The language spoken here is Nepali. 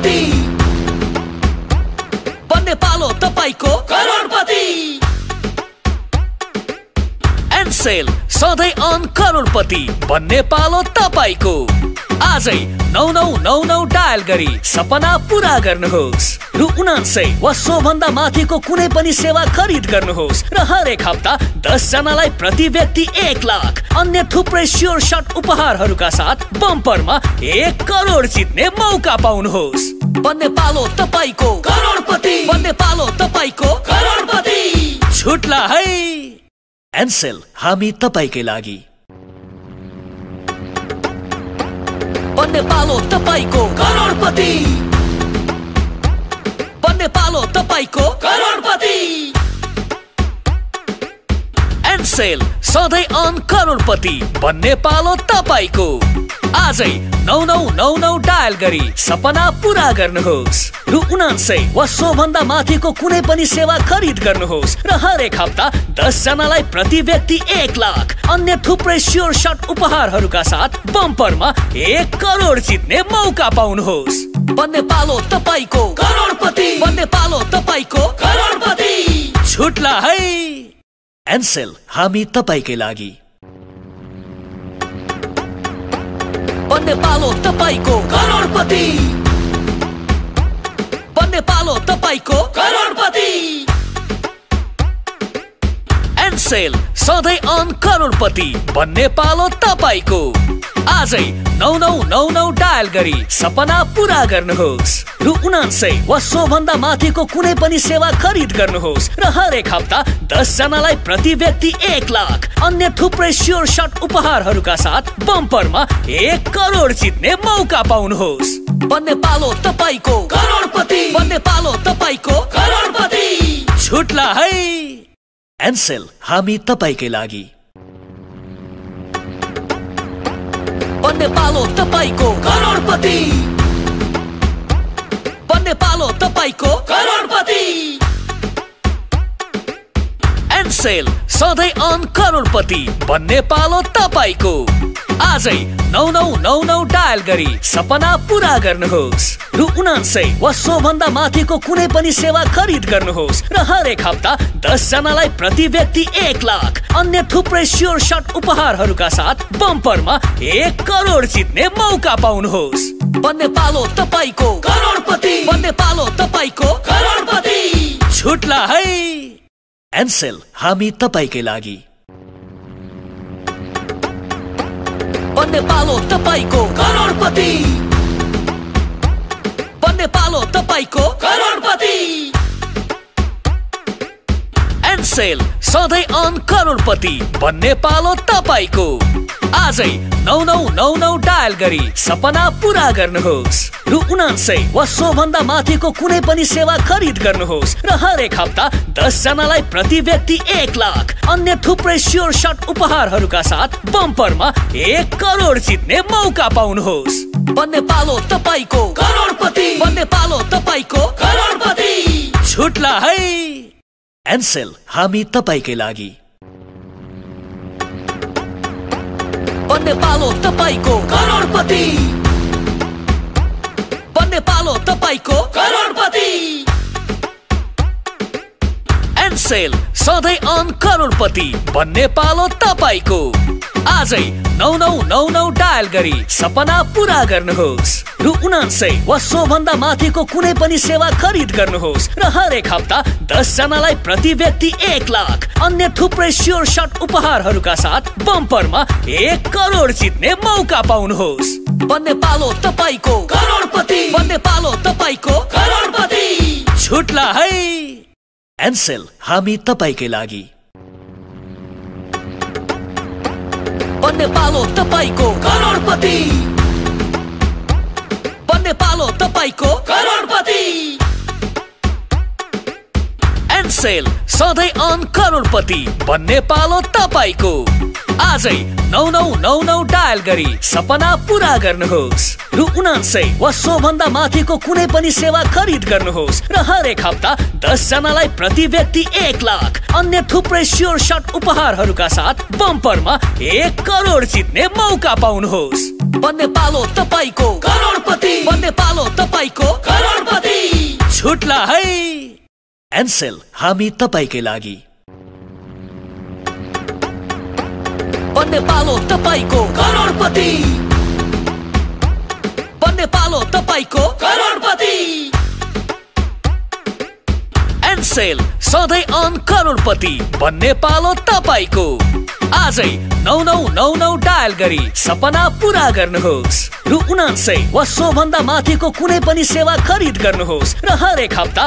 करोडपति बन्ने पालो तपाईको करोडपति एनसेल सधैँ अन करोडपति बन्ने पालो तपाईको आजै 9999 डायल गरी सपना पूरा गर्नुहोस्। रु 99 वा सोभन्दा माथिको कुनै पनि सेवा खरिद गर्नुहोस् र हरेक हप्ता 10 जनालाई प्रति व्यक्ति 1 लाख अन्य थुप्रै स्योर शट उपहारहरूका साथ बम्परमा 1 करोड जित्ने मौका पाउनुहोस्। बन्ने पालो तपाईको करोडपति बन्ने पालो तपाईको करोडपति छुट्ला है। एनसेल हामी तपाईकै लागि। बन्ने पालो तपाईको करोडपति बन्ने पालो तपाईको करोडपति एनसेल सधैँ अन करोडपति बन्ने पालो तपाईको आजै 9999 डायल गरी सपना पूरा गर्नुहोस्। रु 99 वा सोभन्दा माथिको कुनै पनि सेवा खरिद गर्नुहोस् र हरेक हप्ता 10 जनालाई प्रति व्यक्ति 1 लाख अन्य थुप्रै स्योर शट उपहारहरूका साथ बम्परमा 1 करोड जित्ने मौका पाउनुहोस्। बन्ने पालो तपाईको करोडपति बन्ने पालो तपाईको करोडपति छुट्ला है। एनसेल हामी तपाईकै लागि। बन्ने पालो तपाईको करोडपति बन्ने पालो तपाईको करोडपति एनसेल सधैँ अन करोडपति बन्ने पालो तपाईको आजै 9999 डायल गरी सपना पूरा गर्नुहोस्। रु 99 वा सोभन्दा माथिको कुनै पनि सेवा खरिद गर्नुहोस् र हरेक हप्ता 10 जनालाई प्रति व्यक्ति 1 लाख अन्य थुप्रै स्योर शट उपहारहरूका साथ बम्परमा 1 करोड जित्ने मौका पाउनुहोस्। बन्ने पालो तपाईको करोडपति बन्ने पालो तपाईको करोडपति छुट्ला है। एनसेल हामी तपाईकै लागि। बन्ने पालो तपाईको करोडपति बन्ने पालो तपाईको करोडपति एनसेल सधैँ अन करोडपति बन्ने पालो तपाईको आजै 9999 डायल गरी सपना पूरा गर्नुहोस्। रु 99 वा सोभन्दा माथिको कुनै पनि सेवा खरिद गर्नुहोस् र हरेक हप्ता 10 जनालाई प्रति व्यक्ति 1 लाख अन्य थुप्रै स्योर शट उपहारहरूका साथ बम्परमा 1 करोड जित्ने मौका पाउनुहोस्। बन्ने पालो तपाईको करोडपति बन्ने पालो तपाईको करोडपति छुट्ला है। एनसेल हामी तपाईकै लागि। बन्ने पालो तपाईको करोडपति बन्ने पालो तपाईको करोडपति एनसेल सधैँ अन करोडपति बन्ने पालो तपाईको आजै 9999 डायल गरी सपना पूरा गर्नुहोस्। रु 99 वा सोभन्दा माथिको कुनै पनि सेवा खरिद गर्नुहोस् र हरेक हप्ता 10 जनालाई प्रति व्यक्ति 1 लाख अन्य थुप्रै स्योर शट उपहारहरूका साथ बम्परमा 1 करोड जित्ने मौका पाउनुहोस्। बन्ने पालो तपाईको करोडपति बन्ने पालो तपाईको करोडपति छुट्ला है। एनसेल हामी तपाईकै लागि। बन्ने पालो तपाईको करोडपति बन्ने पालो तपाईको करोडपति एनसेल सधैँ अन करोडपति बन्ने पालो तपाईको आजै 9999 डायल गरी सपना पूरा गर्नुहोस्। रु 99 वा सोभन्दा माथिको कुनै पनि सेवा खरिद गर्नुहोस् र हरेक हप्ता 10 जनालाई प्रति व्यक्ति 1 लाख अन्य थुप्रै स्योर शट उपहारहरूका साथ बम्परमा 1 करोड जित्ने मौका पाउनुहोस्। बन्ने पालो तपाईको करोडपति बन्ने पालो तपाईको करोडपति छुट्ला है। एनसेल हामी तपाईकै लागि। बन्ने पालो तपाईको करोडपति बन्ने पालो तपाईको करोडपति एनसेल सधैँ अन करोडपति बन्ने पालो तपाईको आजै 9999 डायल गरी सपना पूरा गर्नुहोस्। रु 99 वा सोभन्दा माथिको कुनै पनि सेवा खरिद गर्नुहोस् र हरेक हप्ता 10 जनालाई प्रति व्यक्ति 1 लाख अन्य थुप्रै स्योर शट उपहारहरूका साथ बम्परमा 1 करोड जित्ने मौका पाउनुहोस्। बन्ने पालो तपाईको करोडपति बन्ने पालो तपाईको है। एनसेल, हामी तपाईकै लागि। बन्ने पालो तपाईको करोडपति, बन्ने पालो तपाईको करोडपति। एनसेल, सधैँ अन करोडपति बन्ने पालो तपाईको। आजै 9999 डायल गरी सपना पूरा गर्नुहोस्। रु 99 वा सोभन्दा माथिको कुनै पनि सेवा खरिद गर्नुहोस् र हरेक हप्ता